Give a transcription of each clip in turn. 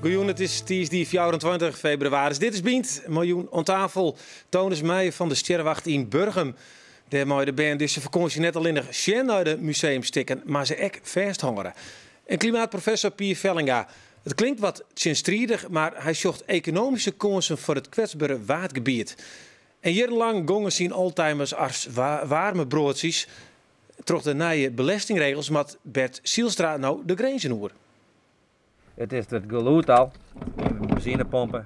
Goejûn, it is tiisdei 24 febrewaris. Dit is Bynt, mei jûn oan tafel Tonus Meijer fan de Stjerrewacht yn Burgum. Dêr meie de bern dizze fakânsje net allinnich sjen nei de museumstikken, mar se ek fêsthâlde. En klimaatprofessor Pier Vellinga. It klinkt wat tsjinstridich, mar hy sjocht ekonomyske kânsen foar it kwetsbere Waadgebiet. En jierrenlang gongen syn oldtimers as waarme broadsjes. Troch de nije belestingregels moat Bert Zylstra no de grinzen oer. It is it gelûd al, benzinepompe.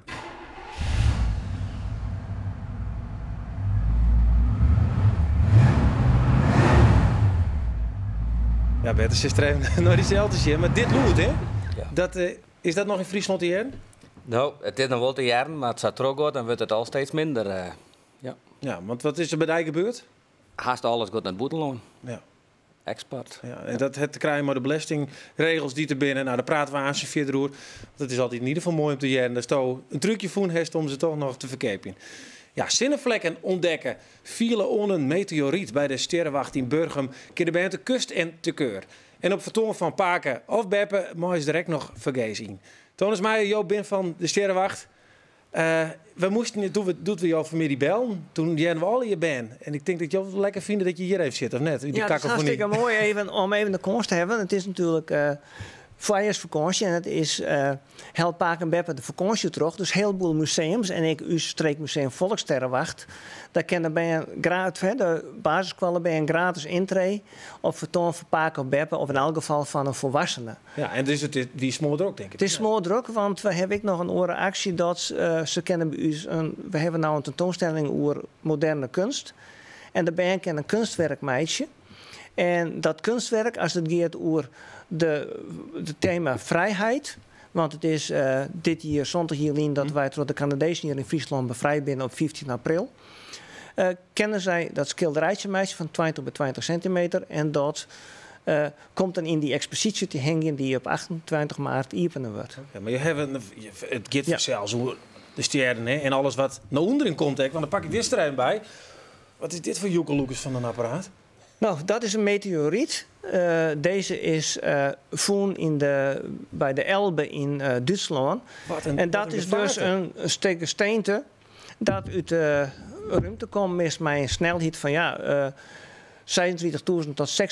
Ja, Bert, sitst der even nei dysels te sjen, mar dit lûd, hè? Ja. Dat, is dat noch yn Fryslân te hearren? No, it is noch wol te hearren, mar as it sa trochgiet, dan wurdt it al steeds minder. Ja. Ja, want wat is der by dy gebeurd? Hast alles giet nei it bûtenlân. Ja. Eksport. Ja, en dat hat te krijen mei de belestingregels dy't der binne. Nou, dêr prate we aanst fierder oer. Want it is altyd yn ieder gefal moai om te hearren datsto in trúkje fûn hast om se toch noch te ferkeapjen. Ja, sinneflekken ûntdekke, fiele oan in meteoryt by de Stjerrewacht yn Burgum kin de bern te kust en te keur. En op fertoan fan pake of beppe meie se der ek noch fergees yn. Tonus Meijer, jo binne fan de Stjerrewacht. We moasten, doe't we jo fanmiddei bellen, toen hearden we allegear bern. En ik tink dat jo it lekker fine dat je hjir even sitte, of net? Yn dy Ja, dat is kakofonie. hartstikke moai even, om even de kâns te hawwen. It is natuerlik foarjiersfakânsje en it is help pake en beppe de fakânsje troch. Dus hiel boel museums en ek ús streekmuseum Volkssterrenwacht. Dêr kinne bern gratis, de basisskoallebern gratis yntree op fertoan fan pake of beppe of yn elk gefal fan in folwassene. Ja, en dus it wie smoardrok, tink ik. It is smoardrok, want we hawwe ek noch in oare aksje dat se kinne by ús in, we hawwe no in tentoanstelling oer moderne kunst en de bern kinne in kunstwerk meitsje. En dat kunstwerk, as it giet oer de tema frijheid, want it is dit jier 70 jier lyn dat wy troch de Kanadezen hjir yn Fryslân befrijd binne op 15 april, kinne sy dat skilderijtsje meitsje fan 20 by 20 sintimeter en dat komt dan yn dy eksposysje te hingjen dy't op 28 maart iepene wurdt. Ja, mar je hawwe, it giet fansels oer de stjerren hè, en alles wat nei ûnderen komt ek, want dan pak ik dizze der even by. Wat is dit foar joekeloekes fan in apparaat? No, dat is in meteoryt. Dizze is fûn yn de, by de Elbe yn Dútslân. Wat in, En dat is dus in stik gesteente dat út de rúmte kommen is mei in snelheid fan ja, 36.000 tot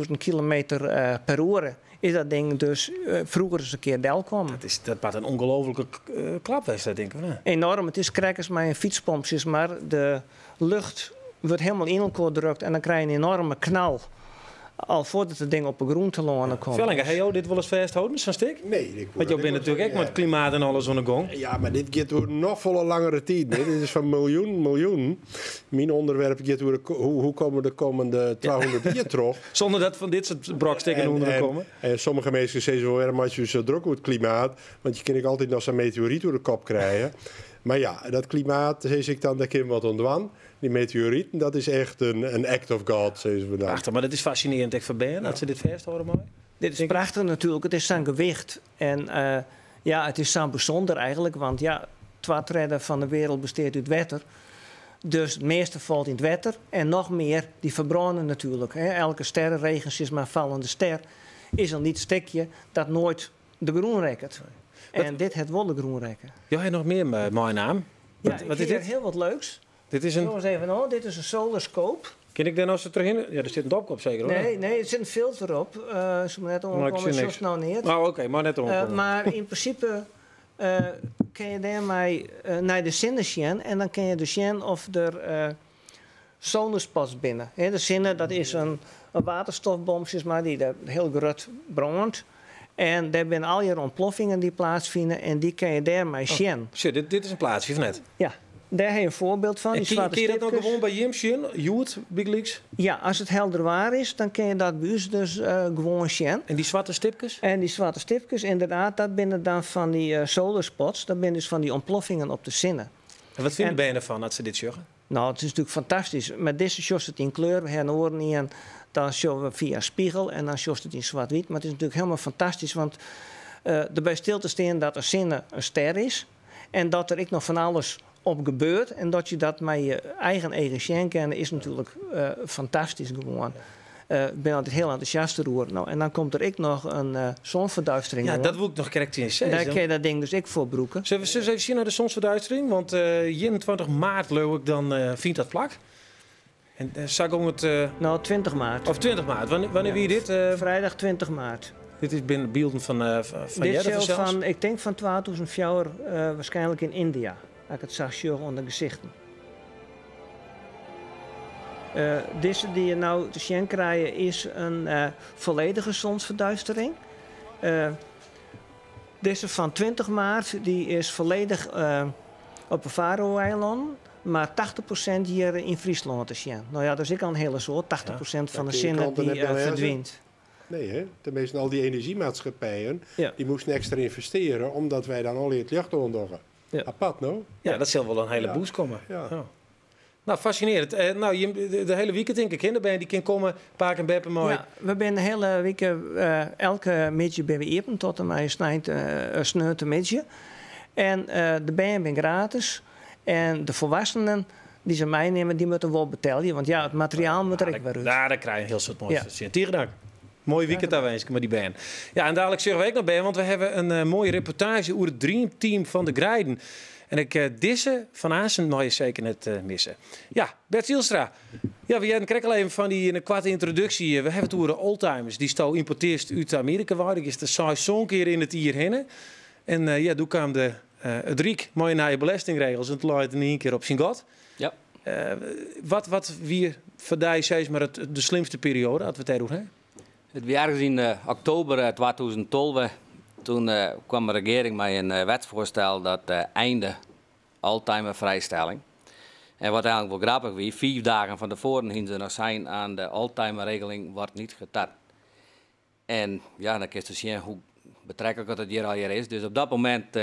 60.000 kilometer per oere is dat ding dus froeger ris in kear delkommen. Dat is, dat moat in ûngelooflike klap west tink ik, of net? Enorm. It is krekt as mei in fytspomp, sis mar. De lucht wurdt hielendal yn elkoar drukt en dan krije je in enorme knal. Al foardat it ding op 'e grûn telâne komt. Vellinga, ha jo dit wolris fêstholden, sa'n stik? Nee, ik Want jo binne natuerlik ek mei it klimaat en alles oan 'e gong. Ja, mar dit giet oer noch folle langere tiid. Dit is fan miljoenen, miljoenen. Myn ûnderwerp giet oer hoe komme we de kommende 200 jier troch. Sûnder dat fan dit soart brokstikken ûnderen komme. En sommige minsken sizze wol, wêrom meitsje jo sa drok oer it klimaat? Want je kinne ek altyd noch sa'n meteoryt oer de kop krije. Mar ja, dat klimaat, sis ik dan, dêr kinne we wat oan dwaan. Dy meteoriten, dat is echt in act of God, sizze we dan. Prachtich, mar dat is fascinearjend ek foar bern, dat se dit fêsthâlde meie. Dit is prachtich natuerlik, it is sa'n gewicht. En ja, it is sa'n bysûnder eigentlik, want ja, twa tredde fan de wereld bestiet út wetter. Dus it measte falt yn it wetter en noch mear dy ferbrâne natuerlik. Elke sterreregen, sis mar fallende ster, is in lyts stikje dat noait de grûn rekket. En dit hat wol de grûn rekke. Jo ha noch mear meinaam. Ja, ik hie hiel wat leuks. Dit is in. Sjoch ris even oan, dit is in solarscope. Kin ik dêr no sa trochhinne? Ja, der sit in dopke op seker, hoor. Nee, nee, der sit in filter op. Soe mar net oankomme, sjochst no neat. Oh, oké, mar net oankomme. Mar yn prinsipe kinne je dêrmei nei de sinne sjen en dan kinne je dus sjen oft der sonarspots binne. De sinne dat is in waterstofbom, sis mar, dy't hiel grut brânt. En dêr binne allegear ûntploffingen dy't plaatsfine en dy kinne je dêrmei sjen. Sjoch, dit is in plaatsje, of net? Ja, dêr ha je in foarbyld fan. En kinne je dat no gewoan by jim sjen, hjoed bygelyks? Ja, as it helder waar is, dan kinne je dat by ús dus gewoan sjen. En dy swarte stipkes? En dy swarte stipkes, ynderdaad, dat binne dan fan dy solarspots. Dat binne dus fan dy ûntploffingen op de sinne. En wat fine de bern derfan as se dit sjogge? No, it is natuerlik fantastysk. Mei dizze sjochst it yn kleur. We ha in oaren ien, dan sjogge we fia spegel en dan sjochst it yn swart-wyt. Mar it is natuerlik hielendal fantastysk, want derby stil te stean dat in sinne in ster is en dat der ek noch fan alles op gebeurt en dat je dat mei je eigen eagen sjen kinne, is natuerlik fantastysk gewoan. Bin altyd hiel entûsjast deroer. No, en dan komt der ek noch in zonsverduistering Ja, oan. Dat woe ik noch krekt tsjin En sizze. dêr kin je dat ding dus ek foar brûke. Sille we even sjen nei de zonsverduistering? Want 21 maart, leau ik, dan fynt dat plak. En sa gong it No, 20 maart. Of 20 maart. Wannear Ja. wie dit? Frijdag 20 maart. Dit is binnen bylden fan Dit earder sil fansels. fan, ik tink fan 2004, waarskynlik yn Yndia. As ik it sa sjoch oan de gesichten. Dizze dy't je no te sjen krije is in volledige zonsverduistering. Dizze fan 20 maart dy is folledich op de Faroe-eilannen, mar 80% hjir yn Fryslân te sjen. No ja, dat is ek al in hiele soad, 80% fan de Kin je sinne kranten dy, net mear lêze? ferdwynt. Nee, hè? Tenminste, al dy enerzjymaatskippijen, die moasten ekstra ynvestearje, omdat wy dan al it ljocht oandogge. Apart, no? Ja, dat sil wol in hiele boost komme. Ja. No, fascinearjend. No, jim, de hiele wike tink ik, hè? De bern dy kinne komme, pake en beppe mei. Ja, we binne de hiele wike, elke middei binne we iepen, tot en mei sneontemiddei. En de bern binne gratis. En de folwoeksenen dy't se meinimme, dy moatte wol betelje. Want ja, it materiaal moat der ek wer út. Ja, dêr krije je in hiel soad moais te sjen. Tige dank. Moaie wike tawinske mei dy bern. Ja, en dalik sjogge we ek noch bern, want we hawwe in moaie reportaazje oer it Dreamteam fan de Greiden. En ek dizze fan aansen meie je seker net misse. Ja, Bert Zielstra. Ja, we hearden krekt al even fan dy in koarte yntroduksje. We hawwe it oer de oldtimers dy'tsto ymportearrest út Amearika wei. Dêr giest der seis kear yn it jier hinne. En ja, doe kaam it Ryk mei nije belestingregels en it leit yn ien kear op syn gat. Wat wie foar dy, sis mar, de slimste perioade, as we it dêroer hawwe? It wie ergens yn oktober 2012. Doe kaam de regearing mei in wetsfoarstel dat einde oldtimer frijstelling. En wat eigentlik wol grappich wie, 5 dagen fan tefoaren hiene se noch sein aan de oldtimerregeling wordt niet getart. En ja, dan kinst sjen hoe betreklik dat it hjir al hjir is. Dus op dat momint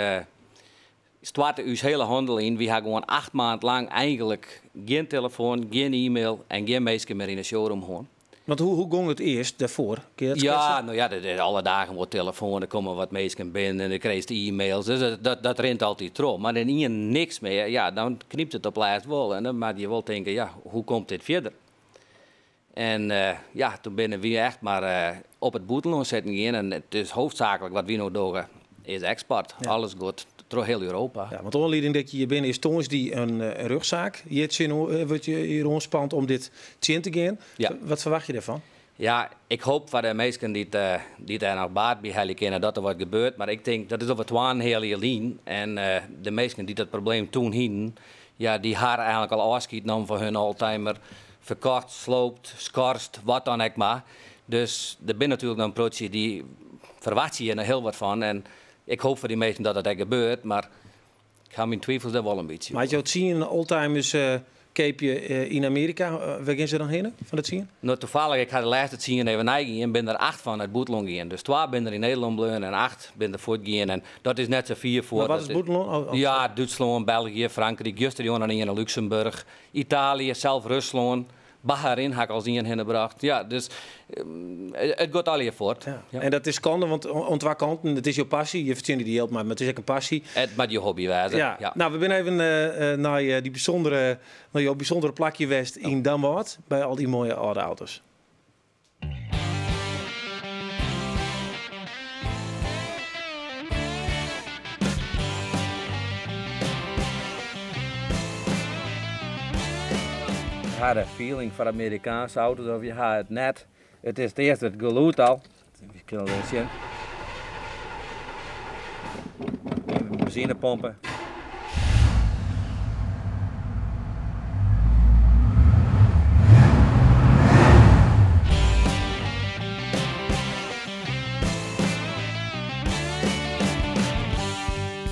stoarte ús hiele hannel yn. Wy ha gewoan 8 maand lang eigentlik gjin telefoan, gjin e-mail en gjin minsken mear yn de showroom hân. Want hoe gong it earst dêrfoar? Kin je dat Ja, sketse? no ja, alle dagen wurdt telefoan, der komme wat minsken binnen en dan krijst e-mails. Dus dat rint altyd troch. Mar yn ien niks mear, ja, dan knypt it op lêst wol. En dan moatte je wol tinke, ja, hoe komt dit fierder? En ja, doe binne wy echt mar op it bûtenlân sitten gien. En it is hoofdzakelijk wat wy no dogge, is eksport. Alles giet troch hiel Europa. Ja, want de oanlieding dat je hjir binne is tongersdei in rjochtsaak. Hjir tsjin wurdt je hjir oanspand om dit tsjin te gean. Wat ferwachtsje je dêrfan? Ja, ik hoopje foar de minsken dy't dêr noch baat by helje kinne dat der wat gebeurt. Mar ik tink, dat is al twaenheal jier lyn. En de minsken dy't dat probleem doe hiene, ja, dy ha eigentlik al ôfskied nommen fan hun oldtimer. Ferkocht, sloopt, skorst, wat dan ek mar. Dus der binne natuerlik noch in protsje dy't ferwachtsje hjir noch hiel wat fan. En ik hoopje foar dy minsken dat dat ek gebeurt, mar ik ha myn twivels dêr wol in bytsje. Mar jo 10 oldtimers keapje yn Amearika, wêr geane se dan hinne fan de 10? No, tafallich, ik ha de lêste 10 even neigien, binne der 8 fan út bûtenlân gien. Dus 2 binne der yn Nederlân bleaun en 8 binne der fuortgien. En dat is net sa fier foar. Mar wat dat is bûtenlân? Oh, oh. Ja, Dútslân, België, Frankryk, juster oan ien in Lúksemburch, Italië, sels Ruslân. Bahrein ha ik al ien hinne brocht. Ja, dus it giet allegear fuort. Ja. En dat is skande, want oan twa kanten, it is jo passy, je fertsjinje dy jild, mar it is ek in passy. It moat je hobby wêze. No, we binne even nei dy bysûndere, nei jo bysûndere plakje west yn Damwâld, by al dy moaie âlde auto's. Je ha de feeling foar Amerikaanske auto's of je ha it net. It is it earste it gelûd al. Je kinne it sjen. Benzinepompen.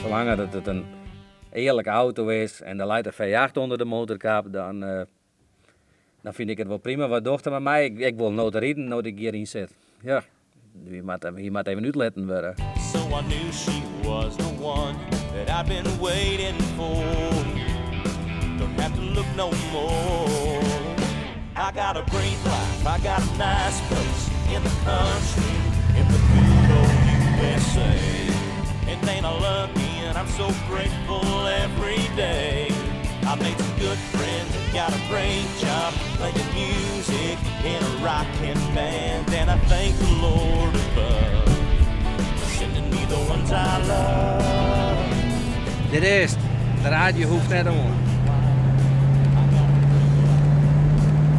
Zolang dat it in earlike auto is en der leit in V8 ûnder de motorkap, dan fyn ik it wol prima. Wat docht er mei my? Ik wol noait riden, no't ik hjiryn sit. Ja, hy moat even útlitten wurde. So I knew she was the one that I've been waiting for. Don't have to look no more. I got a great life, I got a nice place in the country, in the good old USA. And ain't I lucky, and I'm so grateful every day. I made some good good friends, I got a great job playing music in a rockin' band. And I thank the Lord above for sending me the ones I love. Dit is 't. De radio hoecht net oan.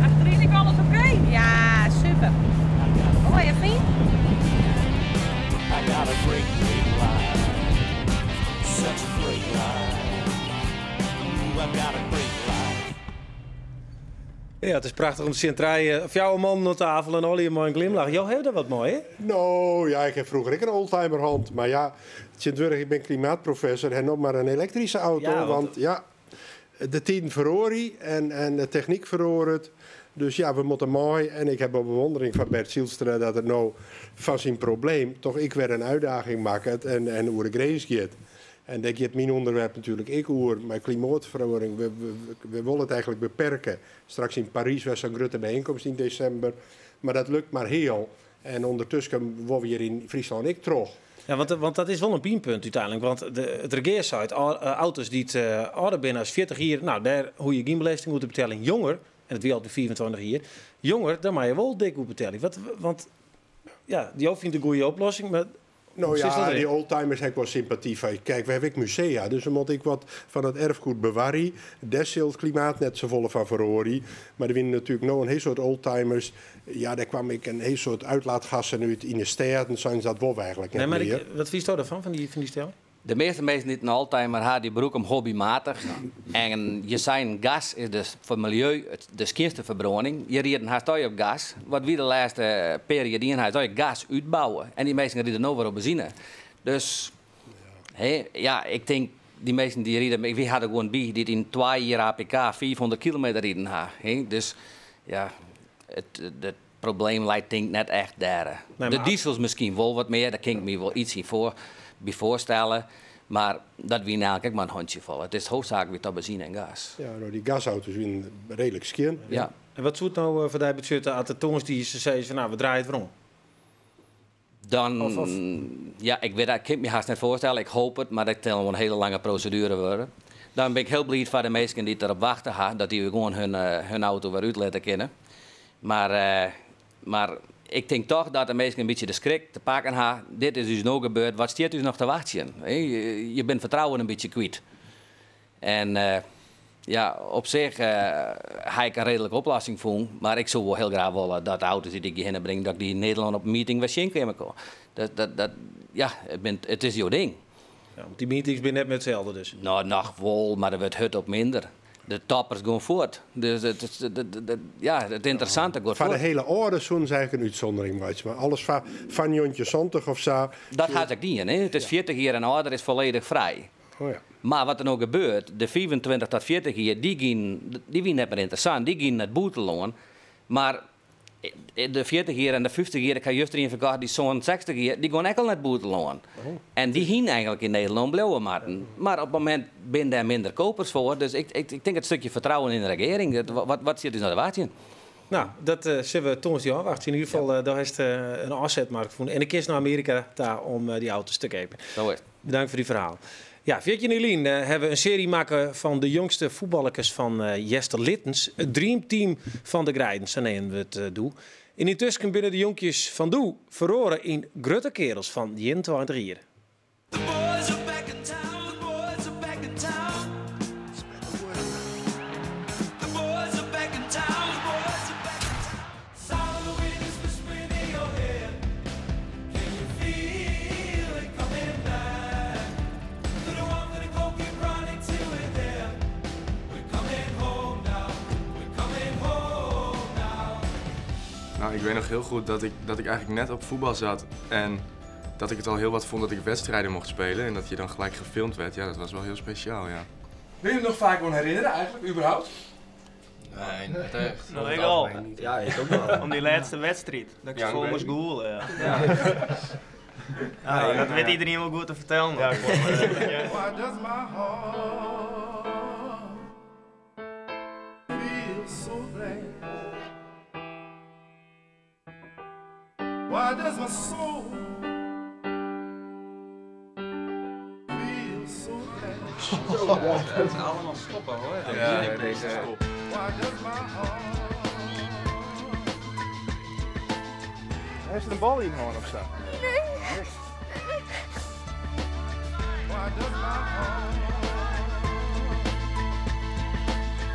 Achteryn ek alles oké? Ja, super. Hoi, en fyn? I got a great, great life. Such a great life. Ooh, I got a great life. Ja, it is prachtich om te sjen. Trije, fjouwer mannen oan tafel en allegear mei in glimlach. Jo hawwe dat wat moai, hè? No, ja, ik ha froeger ek in oldtimer hân. Mar ja, tsjintwurdich, ik bin klimaatprofessor, ha no mar in elektryske auto. Ja, want want ja, de tiden feroarje en de technyk feroaret. Dus ja, we moatte mei. En ik ha wol bewondering foar Bert Zylstra dat er no fan syn probleem toch ek wer in uitdaging makket en oer de grins giet. En dêr giet myn ûnderwerp natuerlik ek oer, mei klimaatferoaring. We wolle it eigentlik beperke. Straks yn Parys wer sa'n grutte byienkomst yn desimber. Mar dat lukt mar heal. En ûndertusken wolle we hjir yn Fryslân ek troch. Ja, want dat is wol in pynpunt úteinlik. Want it regear seit, auto's dy't âlder binne as 40 jier, nou, dêr hoege je gjin belesting oer te beteljen. Jonger, en it wie altyd 25 jier, jonger, dêr meie je wol dik oer betelje. Wat, want, ja, jo fynt in goede oplossing, mar No hoe ja, sit dat dy erin? oldtimers ha ik wol sympaty foar. Kijk, we hawwe ek musea, dus we moatte ek wat fan it erfgoed bewarje. Dêr sil it klimaat net safolle fan feroarje. Mar der wiene natuerlik no in hiel soad oldtimers. Ja, dêr kwam ek in hiel soad útlaatgassen út yn de stêden. Seinen se dat wol we eigentlik Nee, net mar mear. ik, wat fynsto derfan, fan dy stelling? De measte minsken dy't in oldtimer ha, dy brûke him hobbymatich. En je seinen, gas is dus foar miljeu de skjinste ferbrâning. Je rieden hast al op gas. Wat wie de lêste pear jier dien ha, is al gas útbouwe. En dy minsken ride no wer op benzine. Dus, hè, ja, ik tink, dy minsken dy ride, wy ha der gewoan by dy't yn 2 jier APK 500 kilometer riden ha. Hè. Dus, ja, it probleem leit tink net echt dêr. Nee, De mar diesels miskien wol wat mear, dêr kin ik my wol iets yn by foarstelle. Mar dat wie eigentlik ek mar in hantsjefol. It is hoofdzaak wie toch benzine en gas. Ja, no, dy gasauto's wiene reedlik skjin. Ja. En wat soe it no foar dy betsjutte as de tongersdei se sizze fan, nou, we draaie it werom? Dan, Of ja, ik wit dat, ik kin it my hast net foarstelle. Ik hoop it, mar dat sil wol in hiele lange proseduere wurde. Dan bin ik hiel bliid foar de minsken dy't derop wachte ha, dat dy gewoan hun auto wer útlitte kinne. Mar ik tink toch dat de minsken in bytsje de skrik te pakken ha. Dit is ús no gebeurd, wat stiet ús noch te wachtsjen? Hè, je bent fertrouwen in bytsje kwyt. En ja, op sich ha ik in reedlike oplossing fûn, mar ik soe wol hiel graach wolle dat de auto's dy't ik hjirhinne bring, dat ik dy yn Nederlân op in meeting wer sjen kinne koe. Dat, ja, it is jo ding. Ja, want dy meetings binne net mear itselde dus. No, noch wol, mar der wurdt hurd op minder. De toppers gean fuort. Dus ja, it ynteressante giet Foar de fuort. hiele âlde soene se eigentlik in útsûndering meitsje. Mar alles fan 1970 of sa. Dat hat ik dien, hè. It is 40 jier en âlder is folledich frij. Oh ja. Mar wat der no gebeurt, de 25 tot 40 jier, dy wiene net mear ynteressant. Dy giene nei it bûtenlân. Mar de 40 jier en de 50 jier, ik ha juster ien ferkocht, dy 67 jier, dy gean ek al nei it bûtenlân. En dy hiene eigentlik yn Nederlân bliuwe moatten. Mar op it momint binne dêr minder kopers foar. Dus ik tink it stikje fertrouwen yn de regearing, dat, wat sit ús no te wachtsjen? No, dat sille we tongersdei ôfwachtsje. Yn ieder gefal, dêr hast in ôfsetmerk fûn. En ik kinst nei Amearika ta om dy auto's te keapjen. Sa is it. Bedankt foar dy ferhaal. Ja, 14 juli hawwe we in searje makke fan de jongste fuotballers fan Easterlittens. It dreamteam fan de Greiden, sa neame we it doe. En yntusken binne de jonkjes fan doe feroare yn grutte kearels fan 21 jier. The boys are back in town, the boys are back in town. Spread the word. The boys are back in town, the boys are back in town. Sound of the wind is whispering in your head. Can you feel it coming back? Through the warmth and the cold, keep running till we're there. We're coming home now. We're coming home now. Nou, ik weet nog heel goed dat ik eigenlijk net op voetbal zat en dat ik het al heel wat vond dat ik wedstrijden mocht spelen en dat je dan gelijk gefilmd werd. Ja, dat was wel heel speciaal, ja. Wil je hem nog vaak gewoon herinneren eigenlijk, überhaupt? Nee, niet echt. Nou, ik al. Ja, ik ook wel. Om die laatste wedstrijd. Dat ik Ja, vol weet moest ik. goalen. Ja. Ja. Ja, dat weet iedereen wel goed te vertellen. Ja, klopt. Why does my heart feel so glad? Why does my soul feel so glad? Het is allemaal stoppen hoor. Ja, deze stop. Heeft ze een bal in of zo? Nee.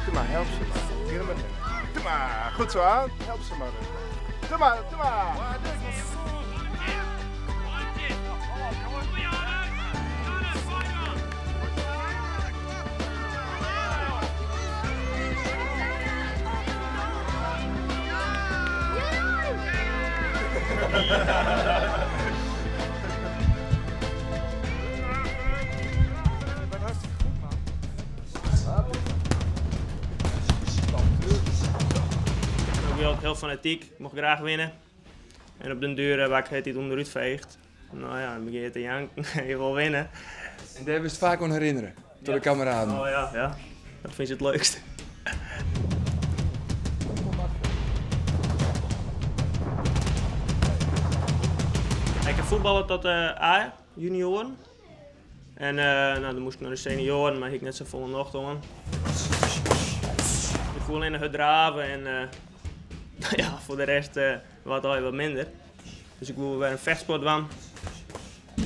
Doe maar, help ze maar. Hier maar. Doe maar, goed zo aan. Help ze maar. Doe maar, doe maar. Ik ben altijd heel fanatiek, ik mocht graag winnen. En op den duur waar ik het niet onderuit veegt. Nou ja, dan begin je te janken, je wil winnen. En daar hebben ze het vaak aan herinneren, door de kameraden. Oh ja, ja, dat vind je het leukste. Ik heb voetballen tot de A, junioren. En nou, dan moest ik naar de senioren, maar ik net zo volle nog aan. Ik voel in het draven en ja, voor de rest wat al wat minder. Dus ik wilde weer een vechtsport doen.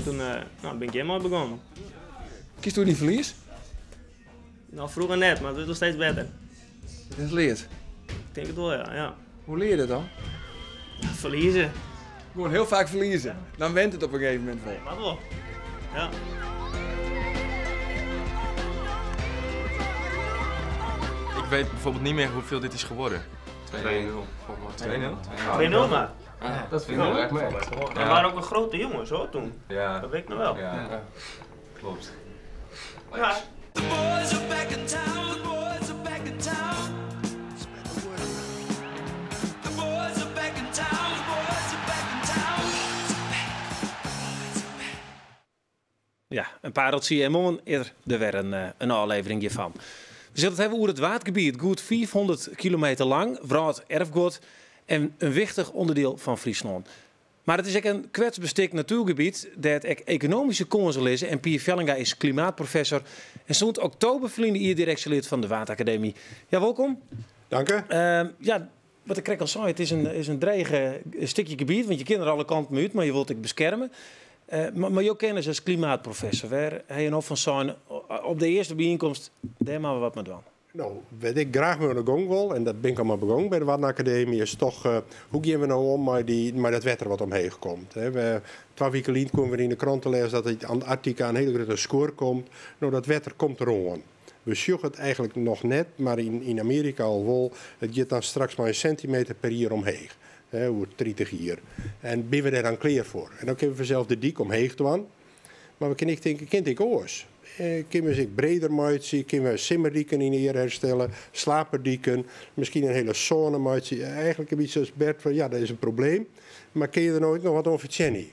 Toen nou, ben ik helemaal begonnen. Kies toen niet verlies? Nou, vroeger net, maar het wordt nog steeds beter. Dat is leert? Ik denk het wel, ja. Ja. Hoe leer je dat dan? Ja, verliezen. Gewoon heel vaak verliezen. Dan went het op een gegeven moment wel. Ja, maar wel. Ja. Ik weet bijvoorbeeld niet meer hoeveel dit is geworden. 2-0. 2-0? 2-0 maar. Ja, dat vind ik wel erg mee. Er waren ook wel grote jongens hoor toen. Ja. Dat weet ik nog wel. Ja, ja. Klopt. Ja. The boys are back in town, the boys are back in town. The boys are back in town, the boys are back in town. Ja, een pareltje en morgen eerder er weer een aflevering hiervan. We zullen het hebben over het watergebied, goed 400 kilometer lang, vooral het erfgoed en een wichtig onderdeel van Friesland. Maar het is ook een kwetsbestik natuurgebied dat ook economische kansen is. En Pier Vellinga is klimaatprofessor en stond oktober verleden hier directielid van de Waadacademie. Ja, welkom. Dank u. Ja, wat ik al zei, het is een dreige stukje gebied, want je kunt er alle kanten uit, maar je wilt het beschermen. Maar jouw kennis als klimaatprofessor, waar heb je nog van zijn op de eerste bijeenkomst, daar maar wat mee doen? Nou, wat ik graag mee aan de gang wil, en dat ben ik al maar begonnen bij de Waddenacademie, is toch hoe gaan we nou om met dat wetter wat omheen komt. Hè? 2 weken geleden komen we in de krant te lezen dat het Antarctica een hele grote score komt. Nou, dat wetter komt erom. We zien het eigenlijk nog net, maar in Amerika al wel. Het gaat dan straks maar een centimeter per jaar omheen. Hè, hoe 30 hier. En ben we daar dan klaar voor? En dan kunnen we zelf de dik omheen doen. Maar we kunnen ik denken, kind ik oors. Kunnen we zich breder maken, kunnen we simmerdieken in hier herstellen, slaperdieken, misschien een hele zone maken. Eigenlijk een beetje zoals Bert van, ja, dat is een probleem. Maar kun je er nooit nog wat over verzinnen?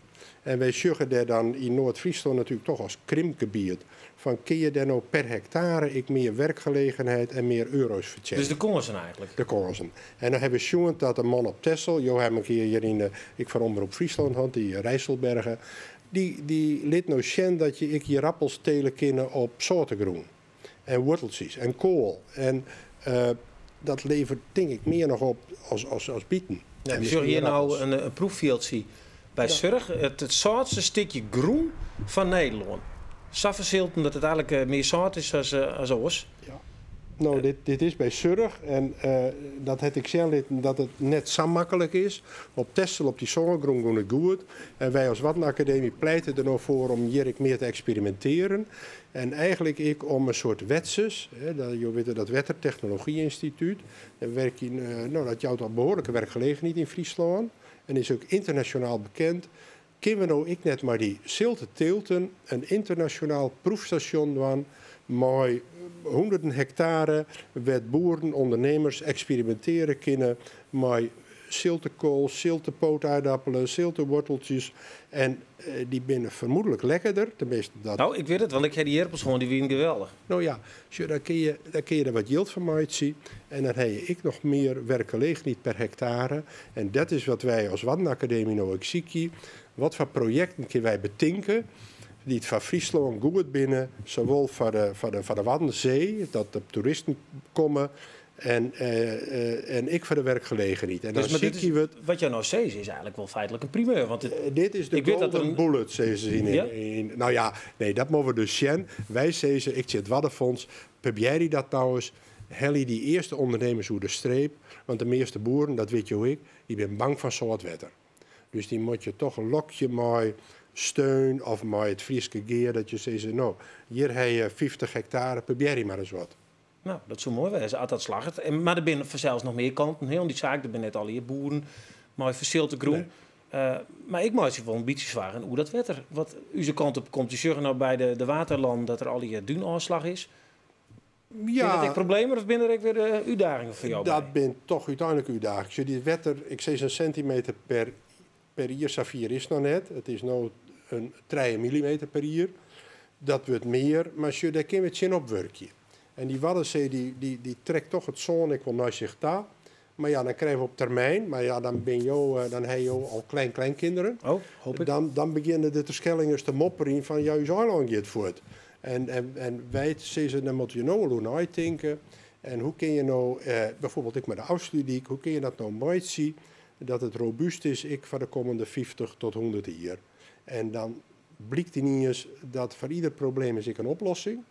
En wij zeggen daar dan in Noord-Friesland natuurlijk toch als krimpgebied. Van kun je daar nou per hectare ik meer werkgelegenheid en meer euro's verdienen? Dus de kansen eigenlijk? De kansen. En dan hebben we gezien dat de man op Texel, Jo heb een keer hier in de, ik van Omroep Friesland had, die Rijsselbergen, die liet nou zien dat je ik hier appels telen kunnen op soortengroen. En worteltjes en kool. En dat levert denk ik meer nog op als bieten. Ja, we zullen hier nou een proefveldje bij Surg, het zoutste stukje groen van Nederland. Safferzilt, omdat het eigenlijk meer zout is als oors. Ja. Nou, dit is bij Surg en dat heb ik zelf dat het net zo makkelijk is. Op Texel, op die zonnegroen, doen het goed. En wij als Waddenacademie pleiten er nog voor om hier meer te experimenteren. En eigenlijk ik om een soort wetses, hè, dat, je weet dat Wettertechnologie Instituut. Daar werk in, nou, dat jouwt al behoorlijke werkgelegenheid in Friesland. En is ook internationaal bekend. Kunnen we nou ik net maar die zilte teelten een internationaal proefstation doen, met honderden hectare, waar boeren, ondernemers experimenteren kunnen met zilte kool, zilte pootaardappelen, zilte worteltjes. En die binnen vermoedelijk lekkerder. Tenminste, dat... Nou, ik weet het, want ik heb die herpels gewoon, die wienen geweldig. Nou ja, zo, daar kun je er wat yield van maken. En dan heb je ik nog meer werkgelegenheid per hectare. En dat is wat wij als Waddenacademie nou ook zien. Wat voor projecten kunnen wij betinken? dy't foar Fryslân goed binne, sawol foar de, foar de, foar de Waddenzee, dat de toeristen komme, en, en ek foar de werkgelegenheid. En dus, dan zie je wat jo no sizze is eigentlik wol feitlik in primeur. Want it, dit is de golden een... bullet, sizze se yn, ja? yn, nou ja, nee, dat moatte we dus sjen. Wy sizze, ik tsjin it Waddenfonds, probearje dat no ris. Helje dy earste ûndernimmers oer de streep, want de measte boeren, dat witte jo ek, dy binne bang fan sâlt wetter. Dus dy moatte je toch lokje mei steun of mei it Fryske Gea, dat je sizze, no, hjir ha je 50 hektare, probearje mar ris wat. No, dat soe moai wêze as dat slagget. En, mar der binne fansels noch mear kanten hè, oan dy saak. Der binne net allegear boeren mei fersilte grûn. Nee. Mar ik meitsje wol in bytsje soargen oer dat wetter wat ús kant op komt. Je sjogge no by de waterlannen dat der allegear dúnôfslach is. Ja. Binne dat ek problemen of binne der ek wer útdagingen foar jo by? Dat binne toch úteinlik útdagingen. Sjoch, dy wetter, ik sis in sintimeter per jier, safier is it noch net. It is no in 3 millimeter per jier. Dat wurdt mear, mar sjoch, dêr kinne we tsjinop wurkje. En dy Waddenzee dy, dy, dy trekt toch it sân ek wol nei sich ta. Mar ja, dan krije we op termyn, mar ja, dan bin jo, dan ha jo al klein kleinkinderen. Oh, hoop ik. Dan begjinne de Terschellingers te mopperjen fan ja, ús eilân giet fuort. En, en wy sizze, dan moatte je no al oer neitinke. En hoe kin je no, bijvoorbeeld ek mei de Ofslútdyk, hoe kin je dat no meitsje dat it robúst is ek foar de kommende 50 tot 100 jier. En dan blykt yniens dat foar ieder probleem is ek in oplossing.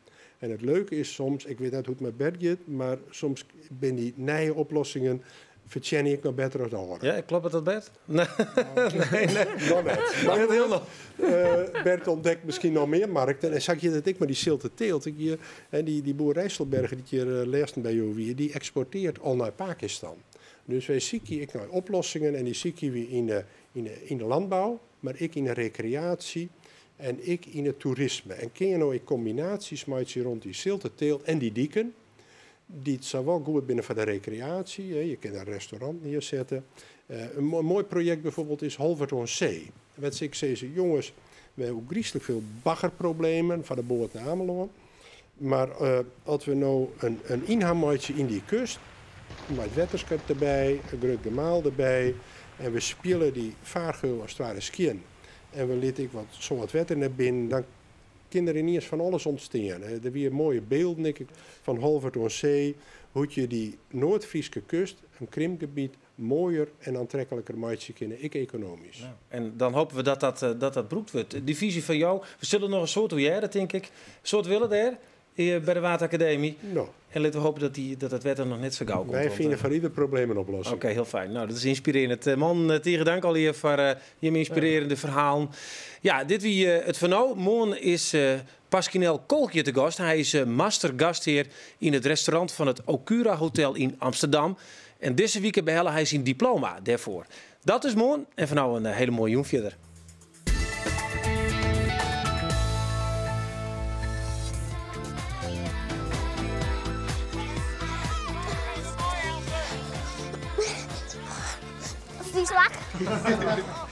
En it leuke is soms, ik wit net hoe't it mei Bert giet, mar soms binne dy nije oplossingen fertsjinje ek noch better as de âlde. Ja, kloppet dat Bert? Nee, nee. Noch net. Mar Net hielendal. Bert ûntdekt miskien noch mear markten. En sa giet it ek mei dy silte teelt. Ik hie, hè, dy boer Rijsselberghe dy't hjir lêsten by jo wie, dy eksporteart al nei Pakistan. Dus wy sykje ek nei oplossingen en dy sykje wy yn de landbou, mar ek yn de rekreaasje en ek yn it toerisme. En kinne je no ek kombinaasjes meitsje rond dy silte teelt en dy diken, dy't sawol goed binne foar de rekreaasje, hè, je kinne in restaurant nearsette. In moai projekt bijvoorbeeld is Holwert oan See. Wêr't se ek sizze, jonges, we hawwe gryslik folle baggerproblemen foar de boat nei Amelân. Mar as we no in ynham meitsje yn dy kust, mei it wetterskip derby, in grut gemaal derby, en we spiele dy faargeul as it ware skjin en we litte ek wat sâlt wetter nei binnen, dan kin der yniens fan alles ûntstean. Der wie moaie bylden ek fan Holwert oan See, hoe't je dy Noard-Fryske kust, in krimpgebiet, moaier en oantrekliker meitsje kinne, ek ekonomysk. Nou, en dan hoopje we dat dat, dat, dat brûkt wurdt. Dy fyzje fan jo, we sille noch in soad oer hearre, tink ik. In soad wille dêr by de Waadakademy. No. En litte we hoopje dat, dy, dat it wetter noch net sa gau komt. Wy fine foar ieder probleem in oplossing. Oké, hiel fijn. No, dat is ynspirearjend. Man, tige dank allegear foar jimme ynspirearjende ferhalen. Ja, dit wie it foar no. Moarn is Pasquinel Kolk hjir te gast. Hy is master-gasthear yn it restaurant fan it Okura Hotel yn Amsterdam. En dizze wike behelle hy syn diploma dêrfoar. Dat is moarn en foar no in hiele moaie jûn fierder. Fryslik.